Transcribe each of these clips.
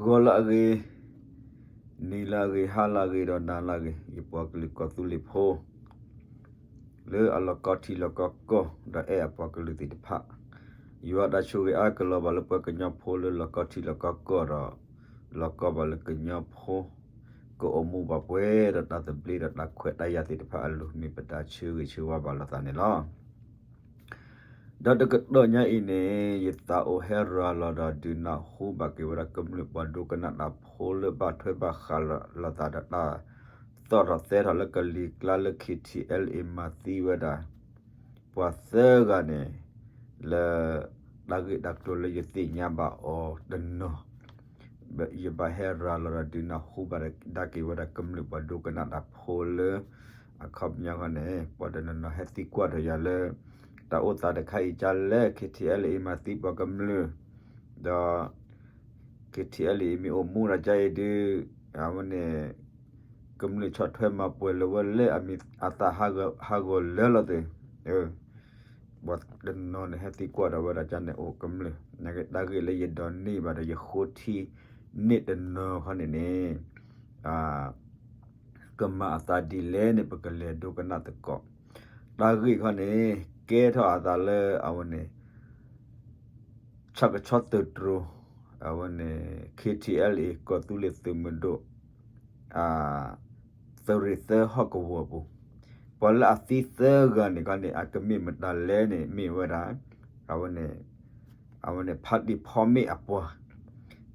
ဂီၤလၢအဂ့ၤ, နံၤလၢအဂ့ၤ, ဟါလၢအဂ့ၤ ဒီးနၤလၢအဂ့ၤ, ယပှၤကလုာ်ကီၢ်သူလ့ၤဖိ လၢအလီၤကီထံလီၤကီကီၢ် ဒီးအဲၣ်အပှၤကလုာ်သ့ၣ်တဖၣ်, ယွၤတၢ်ဆိၣ်ဂ့ၤအါကလီၤဘၣ်လၢပှၤကညီဖိလၢလီၤကီထံလီၤကီကီၢ်ဒီး လီၤကီဘၣ်လၢကညီဖိ ကအိၣ်မူဘၣ်ပှဲၤဒီးတၢ်သဘျ့ဒီးတၢ်ခွဲးတၢ်ယာ်သ့ၣ်တဖၣ်အလိၤ မ့ၢ်ပတၢ်ဆၢဂ့ၤဆၢဝါဘၣ်လိာ်သးန့ၣ်လီၤ. ဒီးတကတီၢ်ညါအံၤန့ၣ် ယသးအိၣ်ဟဲရၤလီၤဒီးဒုးနၢ်ဟူဘၣ်က့ၤဝဲဒၣ်ကမျၢၢ်ပှၤဒိကနၣ်တၢ်ဖိလၢဘၣ်ထွဲဘၣ်ဃးလိာ်သးဒီးတၢ်သီၣ်ထီၣ်သဲထီၣ်လၢကလံၤကျါလၢ KTLA မၤသံဝဲဒၣ် ပှၤသၢဂၤန့ၣ် လၢတၢ်ဂ့ၢ်တၢ်ကျိၤလၢယသ့ၣ်ညါဘၣ်အီၤတနီၤ ယဘၣ်ဟဲရၤလီၤဒီးဒုးနၢ်ဟူဘၣ်ကဒါက့ၤဝဲဒၣ်ကမျၢၢ်ပှၤဒိကနၣ်တၢ်ဖိလၢ အခီပညီဃီန့ၣ် ပှၤတနီၤနီၤဟဲသံကွၢ်ထီၣ်ယၤလၢ တၢ်အိၣ်သးတခါအံၤကလဲၣ် KTLA မၤသံပှၤကမျၢၢ် ဒီး KTLA မ့ၢ်အိၣ်မူဒီးကါအံၤဒုး အဝဲန့ၣ် ကမျၢၢ်ဆီၣ်ထွဲမၤပှဲၤလၢၤဝဲလၢအမံၤအသးဟးဂီၤလၢလီၤသ့ၣ် ပှၤတနီၤန့ၣ်ဟဲသံကွၢ်ဒီးဝဲဒၣ်ကါန့ၣ်အိၣ်ကမျၢၢ် တၢ်ဂ့ၢ်လၢယဒိးန့ၢ်ဘၣ်ဒီးယဃိထံန့ၢ်တနီၤခီန့ၣ်န့ၣ် ကမၤအသးဒ်လဲၣ်န့ၣ် ပကလဲၤဒိကနၣ်သကိး တၢ်ဂ့ၢ်ခီန့ၣ် ကဲထီၣ်အသးလၢအဝဲန့ၣ် ဆၣ်ကဆီသုးတြိၤ အဝဲန့ၣ် KTLA ကီၢ်သူလ့ၤသုးမုၢ်ဒိၣ် သုးရ့ၣ်သၢဟီၣ်ကဝီၤပူၤ ပှၤလၢအသံသၢဂၤန့ၣ်ခီန့ၣ် အကမ့ၢ်မတၤလဲၣ်န့ၣ် မ့ၢ်ဝဲဒၣ် အဝဲန့ၣ် အဝဲန့ၣ် ဖးတံၢ်ဖီမ့ၣ်အပှၤ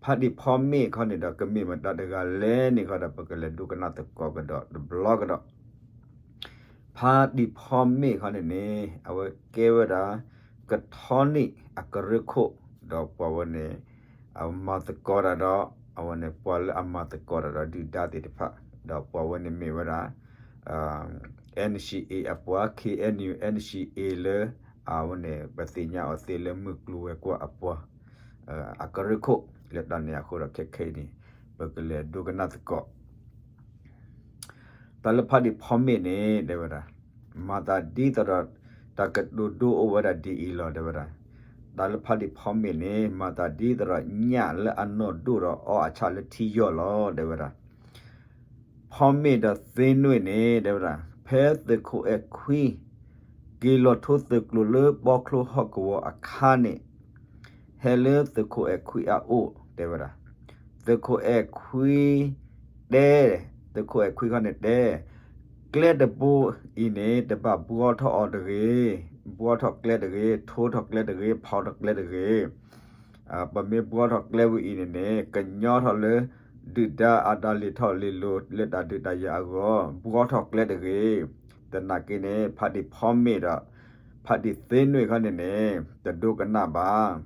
ဖးတံၢ်ဖီမ့ၣ်ခီန့ၣ်ဒီး ကမ့ၢ်မတၤတဂၤလဲၣ်န့ၣ်ခီဒီး ပကလဲၤဒိကနၣ်သကိးကဒီးတဘျီကဒီး ဖးတံၢ်ဖီမ့ၣ်ခီန့ၣ်န့ၣ် အဝဲကဲဝဲဒၣ် ကထီနံၣ်အကရၢခိၣ် ဒီးပှၤဝဲန့ၣ် အမၤသကိးတၢ်ဒီး အဝဲန့ၣ် ပှၤလၢအမၤသကိးတၢ်ဒီးဒုၣ်ဒါသ့ၣ်တဖၣ် ဒီးပှၤဝဲန့ၣ်မ့ၢ်ဝဲဒၣ် NCA အပှၤ KNU NCA လၢ အဝဲန့ၣ် ပသ့ၣ်ညါအီၤသ့လၢမုၢ်ကျိၤဝဲၤကွာ်အပှၤ အကရၢခိၣ် လၢတၢ်န့ၣ်အဃိဒီးခဲခဲအံၤန့ၣ် ပကလဲၤဒိကနၣ်သကိး တၢ်လၢဖးတံၢ်ဖီမ့ၣ်န့ၣ် တဲဝဲဒၣ် မၤသးဒ်သိးဒီး တၢ်ကတိၤဒိအိၣ်ဝဲဒၣ်ဒ်အံၤလီၤ တဲဝဲဒၣ် တၢ်လၢဖးတံၢ်ဖီမ့ၣ်န့ၣ် မၤသးဒ်သိးဒီး ညၣ်လၢအနီၢ်ဒိၣ်ဒီးအီအဆၣ်လၢထံယီၢ်လီၤ တဲဝဲဒၣ် ဖီမ့ၣ်ဒီးသ့နွံၣ်န့ၣ် တဲဝဲဒၣ် ဖဲသုးခိၣ်အဲၣ်ခွံ က့ၤလီၤထိသုးကျိၤလၢဘီချိဟီၣ်ကဝီၤအခါန့ၣ် ဟဲလၢသုးခိၣ်အဲၣ်ခွံအအိၣ် တဲဝဲဒၣ် သုးခိၣ်အဲၣ်ခွံ တဲ သုးခိၣ်အဲၣ်ခွံခီန့ၣ်တဲ ကျဲတဘိအံၤန့ၣ် တဘၣ်ဘှီထီၣ်အီၤတဂ့ၤ, ဘှီထီၣ်ကျဲတဂ့ၤ, ထိထီၣ်ကျဲတဂ့ၤ, ဖီထီၣ်ကျဲတဂ့ၤ. ပမ့ၢ်ဘှီထီၣ်ကျဲဝဲအံၤန့ၣ်န့ၣ် ကညီထီၣ်လၢ ဒုၣ်ဒါအတၢ်လ့ၤထီၣ်လ့ၤလီၤလၢတၢ်ဒုးတၢ်ယၤအဂီၢ် ဘှီထီၣ်ကျဲတဂ့ၤ. သနာ်က့န့ၣ် ဖးတံၢ်ဖီမ့ၣ်ဒီး ဖးတံၢ်သ့နွံၣ်ခီန့ၣ်န့ၣ် တဒိကနၣ်ဘၣ်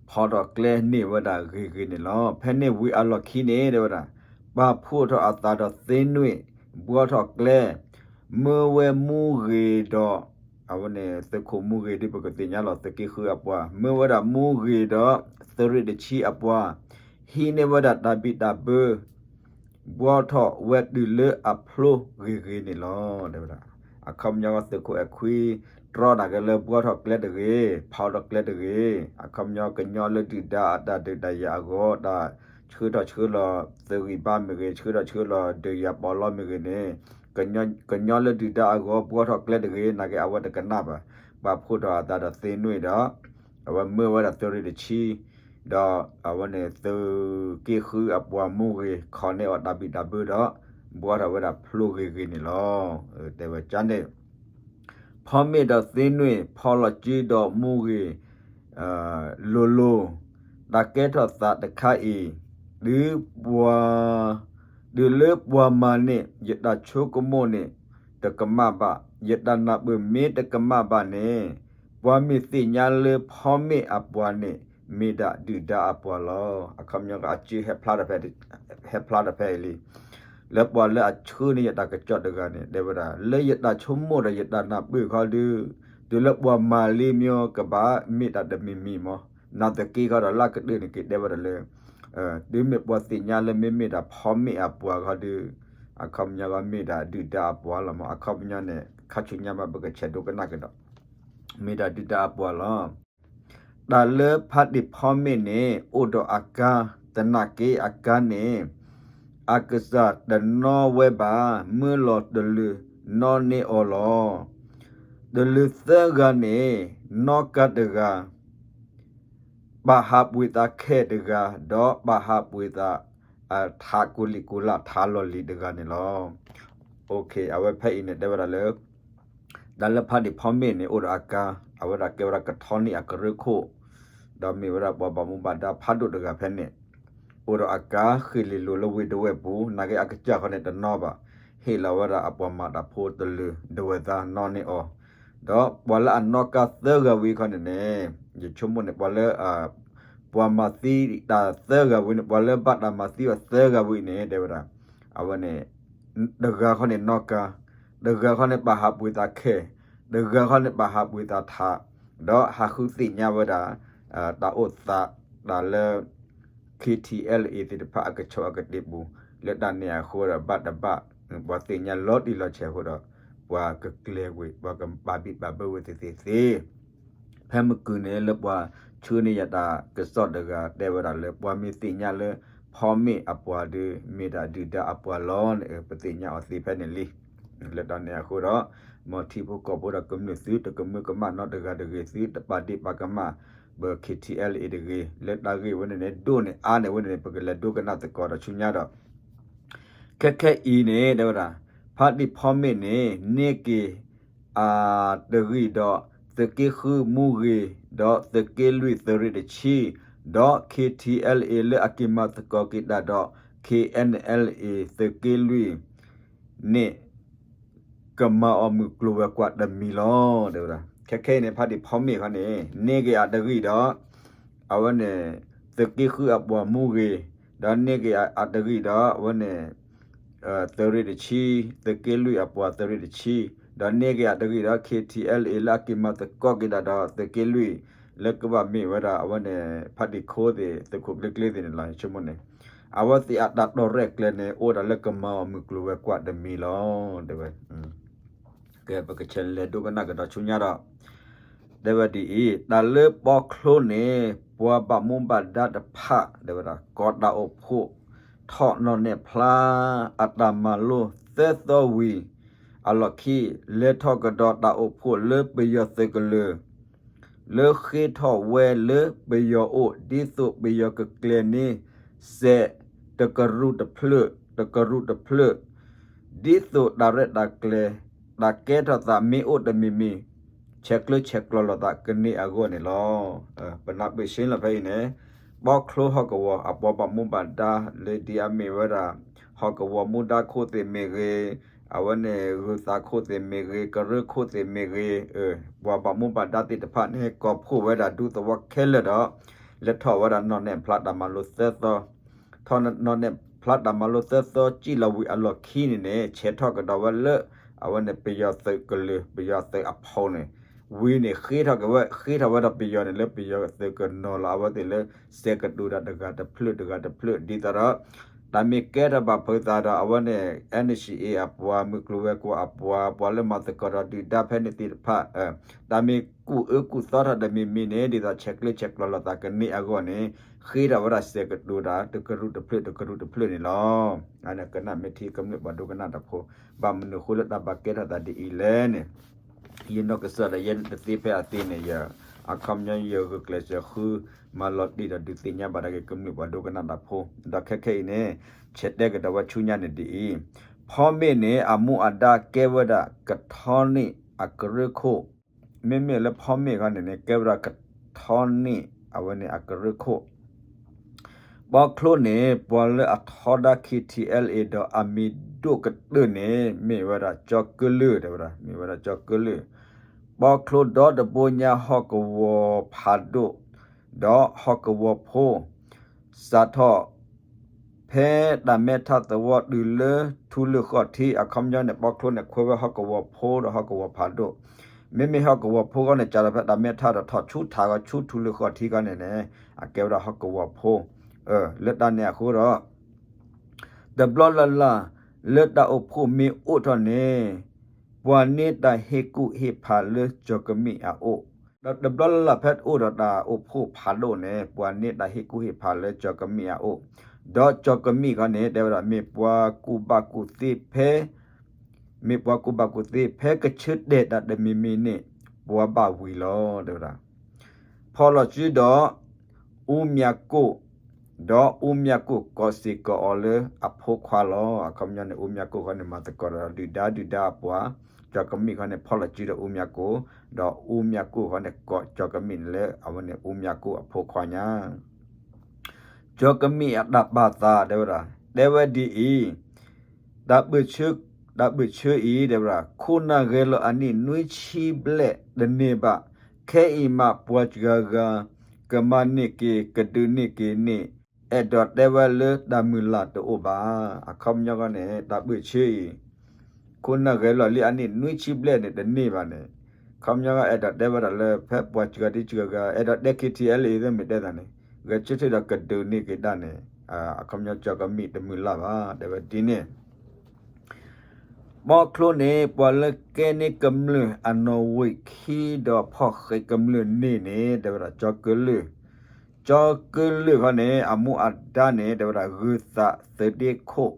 ဖီထီၣ်ကျဲန့ၢ်ဝဲဒၣ်ဂ့ၤဂ့ၤန့ၣ်လီၤ. ဖဲန့ၣ်ဝံၤအလီၢ်ခံန့ၣ် တဲဝဲဒၣ် ပာ်ဖှိၣ်ထီၣ်အသးဒီးသ့နွံၣ် ဘှီထီၣ်ကျဲ မၢဝဲမူဂ့ၤဒီး အဝဲန့ၣ် သုးခိၣ်မူဂ့ၤဒ်ပကသ့ၣ်ညါလီၤ သုးက့ဃုအပှၤ မၢဝဲဒၣ်မူဂ့ၤဒီး သုးရ့ၣ်တဆံအပှၤ ဟံးန့ၢ်ဝဲဒၣ်တၢ်ဘံၣ်တၢ်ဘၢ ဘှီထီၣ်ဝဲတုၤလၢအဖျိဂ့ၤဂ့ၤန့ၣ်လီၤ တဲဝဲဒၣ်. အခီပညီသုးခိၣ်အဲၣ်ခွံ တြီနာ်က့ၤလၢဘှီထီၣ်ကျဲတဂ့ၤ, ဖီထီၣ်ကျဲတဂ့ၤ. အခီပညီကညီလၢဒုၣ်ဒါအတၢ်ဒုးတၢ်ယၤအဂီၢ် တၢ်ဆှၢထီၣ်ဆှၢလီၤ သုးဂံၢ်ဘါမ့ၢ်ဂ့ၤ, ဆှၢထီၣ်ဆှၢလီၤ ဒုးယၤပီးလီမ့ၢ်ဂ့ၤန့ၣ် ကညီလၢဒုၣ်ဒါအဂီၢ် ဘှီထီၣ်ကျဲတဂ့ၤ နာ်က့ၤအဝဲတကနၣ်ဘၣ်. ပာ်ဖှိၣ်ထီၣ်အသးဒီးသ့နွံၣ်ဒီး အဝဲမၢဝဲဒၣ်သုးရ့ၣ်တဆံ ဒီးအဝဲန့ၣ် သုးက့ဃုအပှၤမူဂ့ၤ ခိးန့ၢ်အီၤတၢ်ဘံၣ်တၢ်ဘၢဒီး ဘှီထီၣ်ဝဲဒၣ်ဖျိဂ့ၤဂ့ၤန့ၣ်လီၤ. တဲဝဲကန့ၣ် ဖီမ့ၣ်ဒီးသ့နွံၣ် ဖီလီၤစုဒီးမူဂ့ၤ လိၤလိၤ တၢ်ကဲထီၣ်သးတခါအံၤ တုၤပှၤ တုၤလၢပှၤမၤန့ၢ် ယတၢ်ဆိကမိၣ်န့ၣ် တကမၣ်ဘၣ်, ယတၢ်နၢ်ပၢၢ်မ့ၢ်တကမၣ်ဘၣ်န့ၣ် ပှၤမ့ၢ်သ့ၣ်ညါလၢဖီမ့ၣ်အပှၤန့ၣ် မ့ၢ်ဒၣ်ဒုၣ်ဒါအပှၤလီၤ. အခီပညီကအစုဟဲဖျါထီၣ်ဖဲ ဟဲဖျါထီၣ်ဖဲအံၤလံ လၢပှၤလၢအဆှၢန့ၢ်ယတၢ်ကစီၣ်တဂၤန့ၣ် တဲဝဲဒၣ် လၢယတၢ်ဆိကမိၣ်ဒီးယတၢ်နၢ်ပၢၢ်ခီဒုး တုၤလၢပှၤမၤလံမ့ၢ်ကဘၣ် မ့ၢ်တၢ်တမံၤမံၤမး နာ်သက့ခီဒီးလၢကတၢၢ်န့ၣ်က့ၤတဲဝဲဒၣ်လၢ တုၤမ့ၢ်ပှၤသ့ၣ်ညါလၢမ့မ့ၢ်ဒၣ်ဖီမ့ၣ်အပှၤခီဒုး အခီပညီကီမ့ၢ်ဒၣ်ဒုၣ်ဒါအပှၤလီၤမး. အခီပညီန့ၣ် ခါဆူညါဘၣ်ပကဆဲးဒိကနၣ်ကဒီး မ့ၢ်ဒၣ်ဒုၣ်ဒါအပှၤလီၤ. တၢ်လၢဖးတံၢ်ဖီမ့ၣ်န့ၣ် အိၣ်ဒီးအကါ သနာ်က့အကါန့ၣ် အကစၢ်တနီၣ်ဝဲဘၣ်, မုၢ်လီၤတလုာ်နီၣ်န့ၢ်အီၤလီၤ. တလုာ်သၢဂၤန့ၣ် နီၣ်ကါတဂၤ ပာ်ဟးပှ့ၤသးခဲတဂၤ, ဒီးပာ်ဟးပှ့ၤသး ထးကိးလံာ်ကိးလၢ်ထးလီၢ်လံၤတဂၤန့ၣ်လီၤ. အဝဲဖဲအံၤန့ၣ် တဲဝဲဒၣ်လၢ တၢ်လၢဖးဒံၣ်ဖီမ့ၣ်န့ၣ် အိၣ်ဒီးအကါ, အဝဲဒၣ်ကဲဝဲဒၣ်ကထီနံၣ်အကရၢခိၣ်, ဒီးမ့ၢ်ဝဲဒၣ်ပှၤဘၣ်မူဘၣ်ဒါဖးဒိၣ်တဂၤဖဲန့ၣ်, အိၣ်ဒီးအကါဃ့ၢ်လ့ၤလိၤလၢဝ့ၢ်ဒဝဲၢ်ပူၤ, နာ်က့အကစၢ်ဃီန့ၣ်တနီၣ်ဘၣ်, ဟ့ၣ်လီၤဝဲဒၣ်အပှၤမၤတၢ်ဖိတလုာ်ဒဝဲၢ်သါနီၣ်န့ၢ်အီၤ, ဒီးပှၤလၢအနီၣ်ကါသၢဂၤဝံၤခီန့ၣ်န့ၣ်, ယဆိကမိၣ်န့ၣ် ပှၤလၢ ပှၤမၤသံတၢ်သၢဂၤဝံၤန့ၣ် ပှၤလၢဘၣ်တၢ်မၤသံအီၤသၢဂၤဝံၤန့ၣ် တဲဝဲဒၣ်, အဝဲန့ၣ် တဂၤခီန့ၣ်နီၣ်ကါ, တဂၤခီန့ၣ်ပာ်ဟးပှ့ၤသးခဲ, တဂၤခီန့ၣ်ပာ်ဟးပှ့ၤသးထး, ဒီးဟးဃုသ့ၣ်ညါဝဲဒၣ် တၢ်အိၣ်သးတၢ်လၢ KTLA သ့ၣ်တဖၣ်အကဆူးအကတ့ၢ်ပူၤ, လၢတၢ်န့ၣ်အဃိဒီးဘၣ်တဘၣ် ပှၤသ့ၣ်ညါလီၤတံၢ်လီၤဆဲးအဃိဒီး ပှၤကကျဲၤဝ့ၤ ပှၤကဘၣ်ဘံၣ်ဘၣ်ဘၢဝဲသ့ၣ်သ့ၣ်သ့ၣ် ဖဲမုၢ်ကုၢ်န့ၣ် လၢပှၤဆှၢန့ၢ်ယၤတၢ်ကစီၣ်တဂၤ တဲဝဲဒၣ်လၢ ပှၤမ့ၢ်သ့ၣ်ညါလၢ ဖီမ့ၣ်အပှၤဒီး မ့ၢ်ဒၣ်ဒုၣ်ဒါအပှၤလီၤန့ၣ် ပသ့ၣ်ညါအီၤသ့ဖဲန့ၣ်လံ. လၢတၢ်န့ၣ်အဃိဒီး မ်ထံဖိကီၢ်ဖိဒီးကမျၢၢ်သု တကမၢကမၣ်နီတဂၤတဂ့ၤ သုတပာ်ဒ့ၣ်ပာ်ကမၣ် ပ KTLA တဂ့ၤ လၢတၢ်ဂ့ၢ်ဝဲန့ၣ်န့ၣ် ဒိၣ်န့ၢ်အါန့ၢ်ဝဲန့ၣ်န့ၣ် ပကလဲၤဒိကနၣ်သကိးဒီးဆူညါဒီး ခဲခဲအံၤန့ၣ် တဲဝဲဒၣ် ဖးဒံၣ်ဖီမ့ၣ်န့ၣ် န့ၢ်က့ၤ အတရံးဒီး သုးက့ဃုမူဂ့ၤ ဒီးသုးက့လွံၢ်သုးရ့ၣ်တဆံ ဒီး KTLA လၢအက့ၤမၤသကိးက့ၤတၢ်ဒီး KNLA သုးက့လွံၢ်န့ၣ် ကမၤအီၤမုၢ်ကျိၤဝဲၤကွာ်တမံၤလီၤ တဲဝဲဒၣ်. ခဲခဲအံၤန့ၣ် ဖးဒံၣ်ဖီမ့ၣ်ခီန့ၣ် န့ၢ်က့ၤအတရံးဒီး အဝဲန့ၣ် သုးက့ဃုအပှၤမူဂ့ၤ, ဒီးန့ၢ်က့ၤအတရံးဒီး အဝဲန့ၣ် သုးရ့ၣ်တဆံ, သုးက့လွံၢ်အပှၤသုးရ့ၣ်တဆံ, ဒီးန့ၢ်က့ၤအတရံးဒီး KTLA လၢအက့ၤမၤသကိးက့ၤတၢ်ဒီးသုးက့လွံၢ် လၢကဘၣ်မ့ၢ်ဝဲဒၣ် အဝဲန့ၣ် ဖးဒံၣ်ခိသ့ၣ် သုးခိၣ်ကျ့ကျ့သ့ၣ်န့ၣ်လီၤ ယဆိကမိၣ်န့ၣ် အဝဲသ့ၣ်အတၢ်တီၢ်ရဲၣ်ကျဲၤန့ၣ် အိၣ်ဒၣ်လၢကမၤအီၤမုၢ်ကျိၤဝဲၤကွာ်တမံၤလီၤ တဲဝဲ. ကဲ ပကဆဲးလဲၤဒိကနၣ်ကဒီးဆူညါဒီး တဲဝဲဒ်အံၤ, တၢ်လၢပီချိန့ၣ် ပှၤဘၣ်မူဘၣ်ဒါတဖၣ် တဲဝဲဒၣ် ကိးတၢ်အိၣ်ဖှိၣ် ထီၣ်နီၣ်နဲၣ်ဖျါ အတၢ်မၤလိသၢသီဝံၤ အလီၢ်ခံ လဲၤထီၣ်ကဒီးတၢ်အိၣ်ဖှိၣ်လၢပယီၤသုးကလၢၤ လၢဃ့ထီၣ်ဝဲလၢပယီၤအိၣ် ဒ်သိးပယီၤကကျဲၤန့ၢ် စဲးတကရူၢ်တဖျၢၣ် တကရူၢ်တဖျၢၣ် ဒ်သိးတၢ်ရဲၣ်တၢ်ကျဲၤ တၢ်ကဲထီၣ်သးမ့ၢ်အိၣ်တမံၤမံၤ ဆဲးကျၢဆဲးကျိးလိာ်သးကန့ၢ်အဂီၢ်န့ၣ်လီၤ. ပနၢ်ပၢၢ်ဆ့လီၤဖဲအံၤန့ၣ် ပီချိဟီၣ်ကဝီၤ အပှၤဘၣ်မူဘၣ်ဒါလၢဒ်အမ့ၢ်ဝဲဒၣ် ဟီၣ်ကဝီၤမူဒါခိၣ်သ့ၣ်မ့ၢ်ဂ့ၤ, အဝဲန့ၣ် ဂုၤသးခိၣ်သ့ၣ်မ့ၢ်ဂ့ၤ, ကရၢခိၣ်သ့ၣ်မ့ၢ်ဂ့ၤ, ပှၤဘၣ်မူဘၣ်ဒါသ့ၣ်တဖၣ်န့ၣ် ကိးဖှိၣ်ဝဲဒၣ်ဒူသဝီခဲလၢာ်ဒီး လဲၤထီၣ်ဝဲဒၣ်နီၣ်နဲၣ်ဖျါတၢ်မၤလိသၢသီ ထီၣ်နီၣ်နဲၣ်ဖျါတၢ်မၤလိသၢသီ စံၣ်လီၤဝံၤအလီၢ်ခံန့ၣ်န့ၣ် ဆဲးထီၣ်ကဒီးဝဲလၢ အဝဲန့ၣ်ပယီၤသုးကလၢၤ ပယီၤသုးအဖီန့ၣ် ဝံၤန့ၣ် ဃ့ထီၣ်က့ၤဝဲ ဃ့ထီၣ်ဝဲဒီးပယီၤန့ၣ် လၢပယီၤသုးကနီၤလီၤအဝဲသ့ၣ်လၢ စဲးကတိၤတၢ်တဂၤတဖျၢၣ်တဂၤတဖျၢၣ် ဒ်သိးဒီး တၢ်မ့ၢ်ကဲထီၣ်ဘၣ်ဖုးသးဒီး အဝဲန့ၣ် NCA အပှၤ မုၢ်ကျိၤဝဲၤကွာ်အပှၤ ပှၤလၢမၤသကိးဒီးဒုၣ်ဒါဖဲန့ၣ်သ့ၣ်တဖၣ် တၢ်မ့ၢ်ကူၣ်အၢကူၣ်သီထီၣ်တမံၤမံၤန့ၣ် ဒ်သိးဆဲးကျၢဆဲးကျိးလိာ်သးကန့ၢ်အဂီၢ်န့ၣ် ဃ့ထီၣ်ဝဲဒၣ်စဲးကတိၤတၢ် တကရူၢ်တဖျၢၣ်တကရူၢ်တဖျၢၣ်န့ၣ်လီၤ. ကနၣ်မ့ၢ်ထံကမျၢၢ်ပှၤဒိကနၣ်တၢ်ဖိ ဘၣ်မနုၤအဃိလၢတၢ်ဘၣ်ကဲထီၣ်သးဒ်အံၤလဲၣ်န့ၣ် ယနီၢ်ကစၢ်ဒီးယဲတသ့ဖဲအသ့န့ၣ် ယ အခီပညီယဂုာ်ကျဲးစၢးဃု မၤလီၤတံၢ်ဒီးဒုးသ့ၣ်ညါဘၣ်ဒၣ်က့ၤကမျၢၢ်ပှၤဒိကနၣ်တၢ်ဖိ ဒီးခဲခဲအံၤန့ၣ် ဆဲးတဲကဒီးဝဲဆူညါန့ၣ်ဒ်အံၤ, ဖီမ့ၢ်န့ၣ် အမူအဒါကဲဝဲဒၣ်ကထီနံၣ်အကရၢခိၣ်, မ့မ့ၢ်လၢဖီမ့ၢ်ခီန့ၣ်န့ၣ် ကဲဝဲဒၣ်ကထီနံၣ်အဝဲန့ၣ်အကရၢခိၣ် ပီချိန့ၣ် ပှၤလၢအထီဒါ KTLA ဒီးအမံၤဒိၣ်ကတၢၢ်န့ၣ် မ့ၢ်ဝဲဒၣ်ကၠီကလုာ် တဲဝဲဒၣ် မ့ၢ်ဝဲဒၣ်ကၠီကလုာ်, ပီချိဒီတဘိညါဟီၣ်ကဝီၤဖးဒိၣ် ဒီးဟီၣ်ကဝီၤဖိ စးထီၣ် ဖဲတၢ်မဲထးသဝီတုၤလၢထူလၢၢ်ဃီၣ်ထံ အခီပညီန့ၣ် ပီချိန့ၣ် ခွဲးဝဲဟီၣ်ကဝီၤဖိဒီးဟီၣ်ကဝီၤဖးဒိၣ်, မ့မ့ၢ်ဟီၣ်ကဝီၤဖိခီန့ၣ် စးထီၣ်ဖဲတၢ်မဲထးဒီးထီၣ်ဆူထးဂီၤဆူထူလၢၢ်ဃီၣ်ထံခီန့ၣ်န့ၣ် အကဲဝဲဒၣ်ဟီၣ်ကဝီၤဖိ, လၢတၢ်န့ၣ်အဃိဒီး တဘျီလၢ်လၢ် လၢတၢ်အိၣ်ဖှိၣ်မ့ၢ်အိၣ်ထီၣ်န့ၣ် ပှၤန့ၢ်တၢ်ဟ့ၣ်ကူၣ်ဟ့ၣ်ဖးလၢကၠီၤကမံးအအိၣ်, ဒီးတဘျီလၢ်လၢ်ဖဲအိၣ်ဒီးတၢ်အိၣ်ဖှိၣ်ဖးဒိၣ်န့ၣ် ပှၤန့ၢ်တၢ်ဟ့ၣ်ကူၣ်ဟ့ၣ်ဖးလၢကၠီၤကမံၣ်အအိၣ်, ဒီးကၠီၤကမံၣ်ခီန့ၣ် တဲဝဲဒၣ် မ့ၢ်ပှၤကူၣ်ဘၣ်ကူၣ်သ့ဖဲ မ့ၢ်ပှၤကူၣ်ဘၣ်ကူၣ်သ့ ဖဲကဆၢတဲာ်တၢ်တမံၤမံၤန့ၣ် ပှၤဘၣ်ဝံၤလီၤ တဲဝဲဒၣ်. ဖီၣ်လီၤစုဒီး အူမၠးကိၣ်, ဒီးအူမၠးကိၣ်ကိးစ့ၢ်ကီးအီၤလၢအဖိခွါလီၤ. အခီပညီန့ၣ် အူမၠးကိၣ်ခီန့ၣ် မၤသကိးဒီးဒုၣ်ဒါဒုၣ်ဒါအပှၤ, ကၠီၤကမံၣ်ခီန့ၣ် ဖီၣ်လီၤစုဒီးအူမၠးကိၣ်, ဒီးအူမၠးကိၣ်ခီန့ၣ် ကိးကၠီၤကမံၣ်န့ၣ်လၢအဝဲန့ၣ် အူမၠးကိၣ်အဖိခွါညါ ကၠီၤကမံၣ်အတၢ်ပာ်သး တဲဝဲဒၣ်, တဲဝဲဒ်အံၤ, တၢ်ဘၢၣ်ဆၢ, တၢ်ဘၢၣ်ဆၢအံၤ တဲဝဲဒၣ် ခိၣ်နၢ်ဂဲၤလီၤအနံၣ်နွံဆံဘျဲၣ်တန့ၢ်ဘၣ်, ခဲအံၤမးပှၤစှၤဂၤ ကမၤန့ၢ်က့ၤ ကဒုးန့ၢ်က့ၤန့ၣ် အဲၣ်ဒိးတဲဝဲလၢတၢ်မုၢ်လၢ်တအိၣ်ဘၣ်. အခီပညီဃီန့ၣ် တၢ်ဘၢၣ်ဆၢအံၤ ခိၣ်နၢ်ဂဲၤလီၤလံအနံၣ်နွံဆံဘျဲၣ်န့ၣ် တန့ၢ်ဘၣ်န့ၣ်, ခီပညီအဲၣ်ဒိးတဲဝဲဒၣ်လၢ ဖဲပှၤစှၤဒ်စှၤဂၤ အဲၣ်ဒိးတဲ KTLA သ့ၣ်မ့ၢ်တဲသးန့ၣ် ဂဲၤဆၢထၢၣ်ဒီးကဒုးန့ၢ်က့ၤဒၣ်န့ၣ်, အခီပညီကၠီၤကမံၣ်တမုၢ်လၢ်ဘၣ် တဲဝဲဒ်န့ၣ် ဘီချိန့ၣ် ပှၤလၢကဲန့ၢ်ကမျၢၢ်အနီၣ်ဝံာ်ခံဒီးဖီၣ်ဃဲးကမျၢၢ်န့ၢ်န့ၣ် တဲဝဲဒၣ်ကၠီၤကလုာ်, ကၠီၤကလုာ်ခီန့ၣ် အမူအဒါန့ၣ် တဲဝဲဒၣ် ဂုၢ်သးသုးဒ့ခိၣ်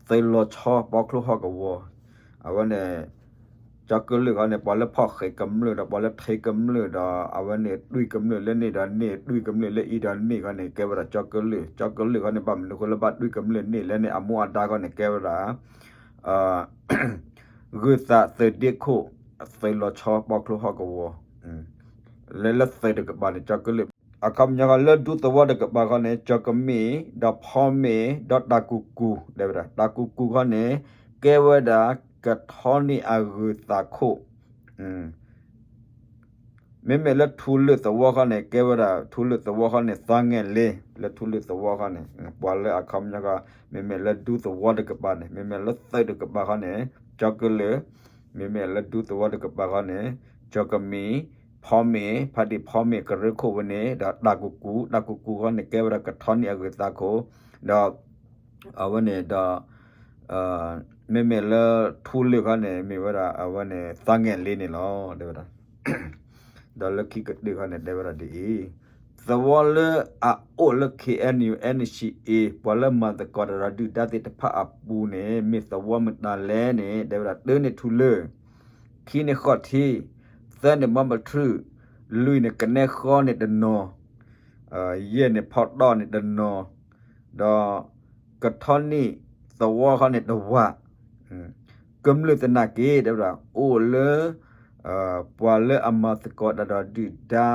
သုးလီၤဆီ ဘီချိဟီၣ်ကဝီၤ, အဝဲန့ၣ် ကၠီၤကလုာ်ခီန့ၣ် ပှၤလၢဖီၣ်ဃဲးကမျၢၢ်ဒီး ပှၤလၢထံကမျၢၢ်ဒီး အဝဲန့ၣ် တွံၢ်ကမျၢၢ်လၢန့ၣ်ဒီးန့ၣ် တွံၢ်ကမျၢၢ်လၢအံၤဒီးန့ၣ်ခီန့ၣ် ကဲဝဲဒၣ်ကၠီၤကလုာ်, ကၠီၤကလုာ်ခီန့ၣ် ဘၣ်မနုၤဃိလၢဘၣ်တွံၢ်ကမျၢၢ်န့ၣ်လဲၣ်န့ၣ် အမူအဒါခီန့ၣ် ကဲဝဲဒၣ် ဂုၢ်သးသုးဒ့ခိၣ် သုးလီၤဆီ ဘီချိဟီၣ်ကဝီၤ, လၢလၢသုးတကပၤန့ၣ် ကၠီၤကလုာ်, အခီပညီဃီလၢဒူသဝီတကပၤဃီန့ၣ် ကၠီၤကမံၣ် ဒီးဖီမ့ၢ် ဒီးတၢ်ကူၣ်ကူၣ် တဲဝဲဒၣ် တၢ်ကူၣ်ကူၣ်ခီန့ၣ် ကဲဝဲဒၣ်ကထီနံၣ်အဂုၢ်သးခိၣ် မ့မ့ၢ်လၢထူလၢၢ်သဝီခီန့ၣ် ကဲဝဲဒၣ် ထူလၢၢ်သဝီခီန့ၣ် သီငဲၢ်လ့ လၢထူလၢၢ်သဝီခီန့ၣ် ပှၤလၢအခီပညီဃီ မ့မ့ၢ်လၢဒူသဝီတကပၤန့ၣ် မ့မ့ၢ်လၢသုးတကပၤခီန့ၣ် ကၠီၤကလုာ်, မ့မ့ၢ်လၢဒူသဝီတကပၤခီန့ၣ် ကၠီၤကမံၣ်, ဖီမ့ၢ် ဖါတံၢ်ဖီမ့ၢ်ကရၢခိၣ်ဝဲန့ၣ် ဒီးတၢ်ကူၣ်ကူၣ်, တၢ်ကူၣ်ကူၣ်ခီန့ၣ် ကဲဝဲဒၣ်ကထီနံၣ်အဂုၢ်သးခိၣ်, ဒီး အဝဲန့ၣ်ဒီး မ့မ့ၢ်လၢထူလၢၢ်ခီန့ၣ် မ့ၢ်ဝဲဒၣ်အဝဲန့ၣ် သီငဲၢ်လ့န့ၣ်လီၤ တဲဝဲဒၣ်, ဒီးလၢခံကတၢၢ်ခီန့ၣ် တဲဝဲဒၣ်ဒ်အံၤ, သဝီလၢအအိၣ်လၢ KNU NCA ပှၤလၢမၤသကိးတၢ်ဒီးဒုၣ်ဒါသ့ၣ်တဖၣ်အပူၤန့ၣ် မ့ၢ်သဝီမတၤလဲၣ်န့ၣ် တဲဝဲဒၣ် တၢန့ၣ်ထူလၢၢ်, ခံန့ၣ်ဃီၣ်ထံ, သၢန့ၣ်ဘီဘထရု, လွံၢ်န့ၣ်ကနဲဃီန့ၣ်တနီၤ, ယဲၢ်န့ၣ်ဖီတီၣ်န့ၣ်တနီၤ, ဒီးကထီနံၣ်သဝီခီန့ၣ်တဝး, ကမျၢၢ်သနာ်က့ တဲဝဲဒၣ် အိၣ်လၢ ပှၤလၢအမၤသကိးတၢ်ဒီးဒုၣ်ဒါ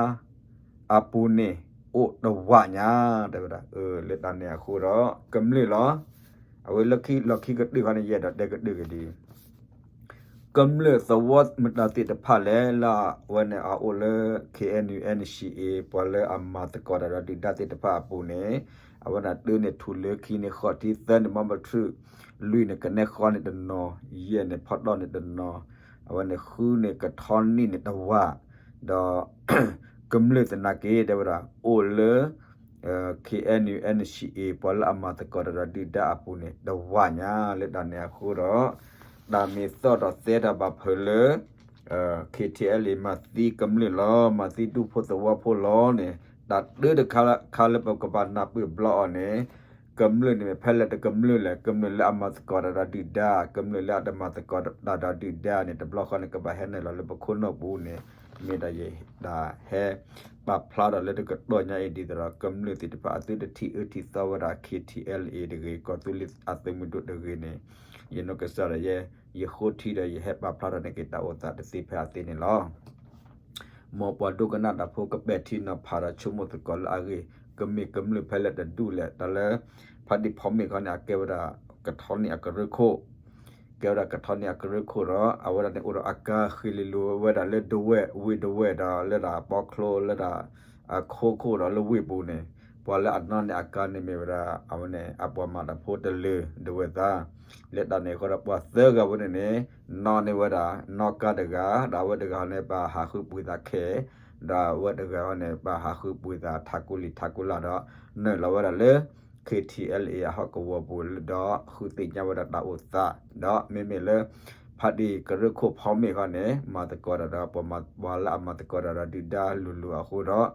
အပူၤန့ၣ် အိၣ်တဝးညါ တဲဝဲဒၣ်, လၢတၢ်န့ၣ်အဃိဒီး ကမျၢၢ်လီၤ. အဝဲလၢခံလီၢ်ခံကတၢၢ်ခီန့ၣ် ယအဲၣ်ဒိးတဲကတၢၢ်က့ၤဒ်အံၤ ကမျၢၢ်သဝီမတၤသ့ၣ်တဖၣ်လဲၣ် လၢအဝဲန့ၣ်အအိၣ်လၢ KNU NCA ပှၤလၢအမၤသကိးတၢ်ဒီးဒုၣ်ဒါသ့ၣ်တဖၣ်အပူၤန့ၣ် အဝဲန့ၣ်တၢန့ၣ်ထူလၢၢ်, ခံန့ၣ်ဃီၣ်ထံ, သၢန့ၣ်ဘီဘထရု, လွံၢ်န့ၣ်ကနဲဃီန့ၣ်တနီၤ, ယဲၢ်န့ၣ်ဖီတီၣ်န့ၣ်တနီၤ, အဝဲန့ၣ်ဃုန့ၣ်ကထီနံၣ်န့ၣ်တဝး, ဒီး ကမျၢၢ်သနာ်က့ တဲဝဲဒၣ် အိၣ်လၢ KNU NCA ပှၤလၢအမၤသကိးတၢ်ဒီးဒုၣ်ဒါအပူၤန့ၣ် တဝးညါ လၢတၢ်န့ၣ်အဃိဒီး တၢ်မ့ၢ်သီၣ်ဒီးသဲတၢ်ဘၣ်ဖၢလၢ KTLA မၤသံကမျၢၢ်လီၤ, မၤသံဒူဖိသဝီဖိလီၤန့ၣ် တၢ်တၢတခါလၢပကဘၣ်နၢ်ပၢၢ်ဘျီအီၤန့ၣ် ကမျၢၢ်န့ၣ်မ့ၢ်ဖဲလဲၣ်တကမျၢၢ်လဲၣ်, ကမျၢၢ်လၢအမၤသကိးတၢ်ဒီးဒုၣ်ဒါ, ကမျၢၢ်လၢအတမၤသကိးတၢ်ဒီးဒုၣ်ဒါန့ၣ် တဘျီဃီန့ၣ် ကဘၣ်ဟဲနုာ်လီၤလၢပခိၣ်နူာ်ပူၤန့ၣ် မ့ၢ်ဒၣ်ယတၢ်ဟဲပာ်ဖျါထီၣ်လၢတကတီၢ်ညါအံၤ ဒ်သိးဒီးကမျၢၢ်သ့ၣ်တဖၣ်အသုတထံၣ်အၢထံၣ်သီဝဲဒၣ် KTLA တဂ့ၤ, ကီၢ်သူလ့ၤအသုးမုၢ်ဒိၣ်တဂ့ၤန့ၣ် ယနီၢ်ကစၢ်ဒၣ်ယဲ ယဃိထံဒီးယဟဲပာ်ဖျါထီၣ်န့ၢ်က့ၤတၢ်အိၣ်သးတသ့ဖဲအသ့န့ၣ်လီၤ. မ်ပှၤဒိကနၣ်တၢ်ဖိကပဲာ်ထံနီၤဖးဒီးဆိကမိၣ်သကိးလၢအဂ့ၢ် ကမ့ၢ်ကမျၢၢ်ဖဲလဲၣ်တဒူၣ်လဲၣ်, တၢ်လၢ ဖါတံၢ်ဖီမ့ၢ်ခီန့ၣ် အကဲဝဲဒၣ် ကထီနံၣ်အကရၢခိၣ်, ကဲဝဲဒၣ်ကထီနံၣ်အကရၢခိၣ်ဒီး အဝဲဒၣ်န့ၣ်အိၣ်ဒီးအကါဃ့လ့လိၤဝဲဒၣ်လၢဒဝဲၢ် ဝ့ၢ်ဒဝဲၢ်ဒီးလၢဒၣ်ပီချိလၢဒၣ် အခိခိၣ်ဒီးလၢဝ့ၢ်ပူၤန့ၣ် ပှၤလၢအနီၣ်န့ၢ်အကါန့ၣ်မ့ၢ်ဝဲဒၣ် အဝဲန့ၣ် အပှၤမၤတၢ်ဖိတလၢၤဒဝဲၢ်သး လၢတၢ်န့ၣ်အဃိဒီးပှၤသၢဂၤဝဲန့ၣ်န့ၣ် နီၣ်န့ၢ်ဝဲဒၣ် နီၣ်ကါတဂၤ ဒီးအဝဲတဂၤန့ၣ် ပာ်ဟးဃုပှ့ၤသးခဲ ဒီးအဝဲတဂၤန့ၣ် ပာ်ဟးဃုပှ့ၤသးထးကူလံာ်ထးကူလၢ်ဒီး နုာ်လီၤဝဲဒၣ်လၢ KTLA အဟီၣ်ကဝီၤပူၤဒီး ဃုသ့ၣ်ညါဝဲဒၣ်တၢ်အိၣ်သး ဒီးမ့မ့ၢ်လၢ ဖါတံၢ်ကရၢခိၣ်ဖီမ့ၢ်ဃီန့ၣ် မၤသကိးတၢ်ဒီး ပှၤလၢအမၤသကိးတၢ်ဒီးဒုၣ်ဒါလိၤလိၤအဃိဒီး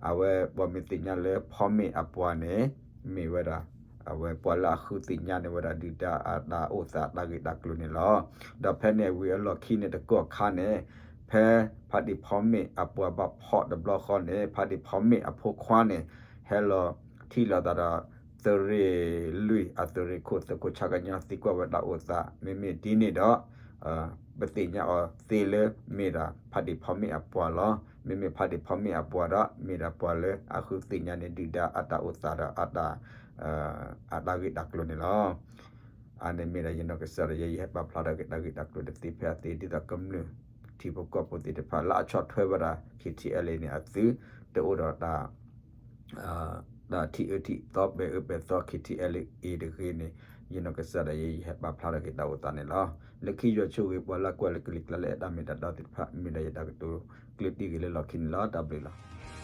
အဝဲပှၤမ့ၢ်သ့ၣ်ညါလၢဖီမ့ၢ်အပှၤန့ၣ် မ့ၢ်ဝဲဒၣ် အဝဲပှၤလၢအဃုသ့ၣ်ညါန့ၢ်ဝဲဒၣ်ဒုၣ်ဒါအတၢ်အိၣ်သးတၢ်ဂ့ၢ်တၢ်ကျိၤန့ၣ်လီၤ. ဒီးဖဲန့ၣ်ဝံၤအလီၢ်ခံန့ၣ်တကီၢ်ခါန့ၣ် ဖဲဖါတံၢ်ဖီမ့ၢ်အပှၤဘၣ်ဖီၣ်တဘျီဃီန့ၣ် ဖါတံၢ်ဖီမ့ၢ်အဖိခွါန့ၣ် ဟဲလီၤထံၣ်လိာ်သးဒီး သုးရ့ၣ်လွံၢ်အသုးရ့ၣ်ခိၣ်သုးခိၣ်ဆၣ်ကညီသံကွၢ်ဝဲတၢ်အိၣ်သး မ့မ့ၢ်ဒ်န့ၣ်ဒီး ပသ့ၣ်ညါအီၤသ့လၢမ့ၢ်ဒၣ်ဖါတံၢ်ဖီမ့ၢ်အပှၤလီၤ. မ့မ့ၢ်ဖါတံၢ်ဖီမ့ၢ်အပှၤဒီး မ့ၢ်ဒၣ်ပှၤလၢအဃုသ့ၣ်ညါန့ၢ်ဒုၣ်ဒါအတၢ်အိၣ်သးဒီး အတၢ်ဂ့ၢ်တၢ်ကျိၤန့ၣ်လီၤ. အန့ၣ်မ့ၢ်ဒၣ်ယနီၢ်ကစၢ်ဒီးယဲ ယဟဲပာ်ဖျါထီၣ်က့ၤတၢ်ဂ့ၢ်တၢ်ကျိၤတသ့ဖဲအသ့ ဒ်သိးကမျၢၢ်ထံဖိကီၢ်ဖိသ့ၣ်တဖၣ် လၢအဆီၣ်ထွဲဝဲဒၣ် ခ့ထံအဲလ်အ့န့ၣ် အသုတအိၣ်ဒီး တၢ်ထံၣ်အၢထံၣ်သီပဲာ်အၢပဲာ်သီ ခ့ထံအဲလ်အ့တဂ့ၤန့ၣ် ယနီၢ်ကစၢ်ဒၣ်ယဲ ယဟဲပာ်ဖျါထီၣ်က့ၤတၢ်အိၣ်သးန့ၣ်လီၤ. လၢခံယွၤဆိၣ်ဂ့ၤပှၤလၢကွၢ်လၢကလံၤကျါလၢအဲၣ်တၢ်မ့ၢ်တၢ်တီသ့ၣ်တဖၣ် မ့ၢ်ဒၣ်ယတၢ်ကတိၤကျၢၢ်တံၢ်ဂ့ၤလၢလီၢ်ခံန့ၣ်လီၤ. တၢ်ဘျုးလီၤ.